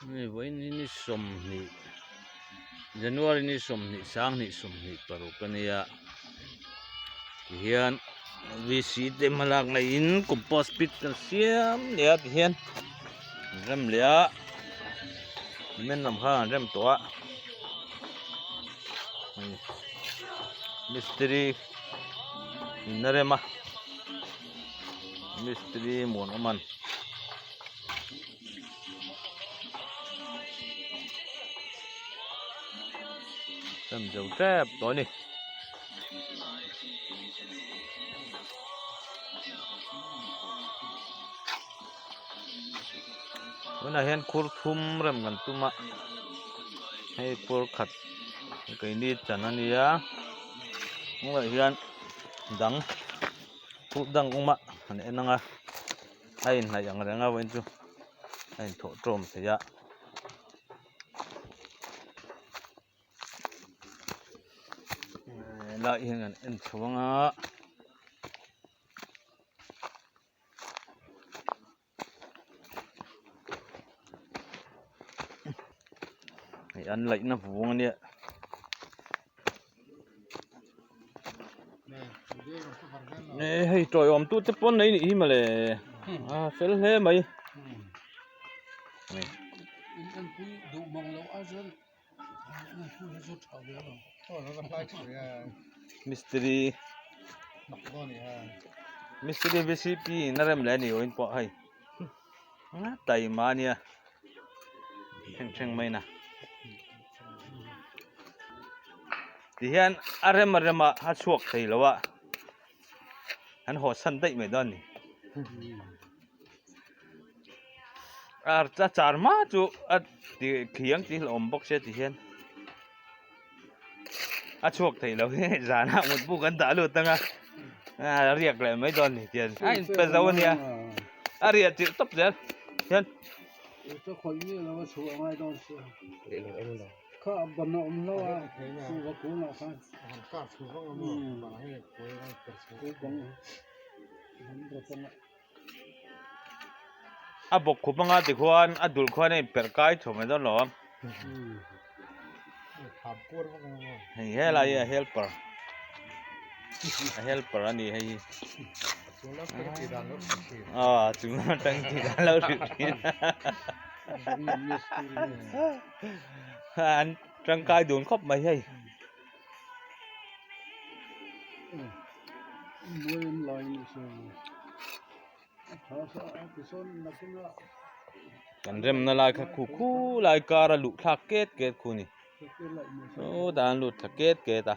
Hei vawiin hi ni 20 January ni 20 sanghnih 26 a nia tihian VC te hmalak neihin compost pit kan siam leh a tihian an rem leh a cement lam kha an rem tawh a hei mistiri in a rem a mistiri muanawm an. Rem zo tep tawh a ni. Tunah hian khur thum rem kan tum a hei khur khat keini chan a nia hnungah hian dang khur dang awm a han en ang a. A inhnaih ang reng a vawiin chu a inthawh tawm thei a. Helai hian kan en chho ang a. Hei an laihna vung a nia. Hei tawiawm tu te pawn nei nih hi mawle a fel hle mai. Mistiri mistiri vcp in a rem leh a ni awin pawh hei taima a nia thleng thleng mai na. Tihian a rem a rem a a chhuak thei lo a an haw san daih mai dawn a ni a char hma chu a ti thiang tih hlauhawm bawk sia tihian a chhuak thei lo hi zanah mutbu kan dah lut ang a a riak leh mai dawn a ni tihian a inpe zo a nia a riah chilh tawp zel hian. Kha ban a awm hlo a kuhva kungah khan A bawk khup anga tikhuan a dul khuan a inperh kai chho mai dawn lo a hei helai hi a helper a helper a ni hei hi aw chung lam atang tih dan lo hrilh thin. An tangkai dun khawp mai hei. Kan remna lai kha khu khu lai kar a luh thlak ket ket khu ni. Aw dan lut thla ket ket a.